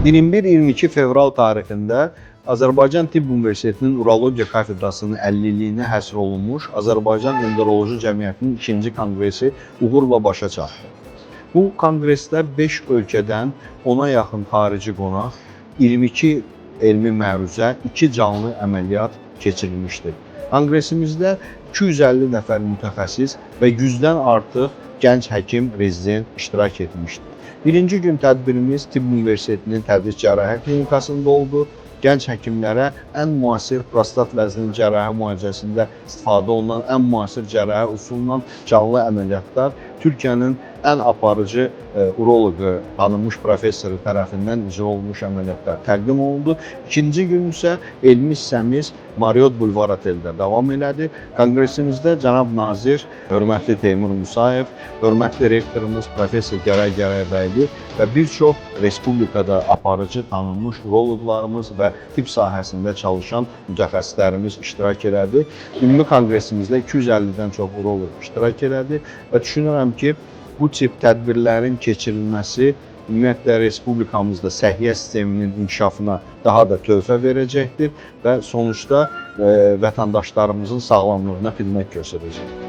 21-22 fevral tarixində Azərbaycan Tibb Universitetinin Urologiya kafedrasının 50 illiyinə həsr olunmuş Azərbaycan Enderoloji Cəmiyyətinin 2-ci konqresi uğurla başa çatdı. Bu konqresdə 5 ölkədən 10-a yaxın xarici qonaq, 22 elmi məruzə, 2 canlı əməliyyat keçirilmişdir. Konqresimizdə 250 nəfər mütəxəssis və 100-dən artıq gənc həkim, rezident iştirak etmişdir. Birinci gün tədbirimiz Tibb Universitetinin Təbriz Cərrahiyyə Klinikasında oldu. Gənc həkimlərə ən müasir prostat vəzinin cərrahi müalicəsində istifadə olunan ən müasir cərrahi üsulla canlı əməliyyatlar Türkiyənin ən aparıcı uroloqu, tanınmış professoru tərəfindən icra olunmuş əməliyyatlar təqdim olundu. İkinci gün isə elmi hissəmiz Marriott Bulvar Oteldə davam elədi. Konqresimizdə cənab nazir, hörmətli Teymur Musayev, hörmətli rektorumuz professor Gəray Gəraybəyli və bir çox respublikada aparıcı tanınmış uroloqlarımız və tibb sahəsində çalışan mütəxəssislərimiz iştirak elədi. Ümumi konqresimizdə 250-dən çox uroloq iştirak elədi və düşünürəm ki, bu tip tədbirlərin keçirilməsi ümumiyyətlə respublikamızda səhiyyə sisteminin inkişafına daha da töhfə verəcəkdir və sonuçda vətəndaşlarımızın sağlamlığına xidmət göstərəcəkdir.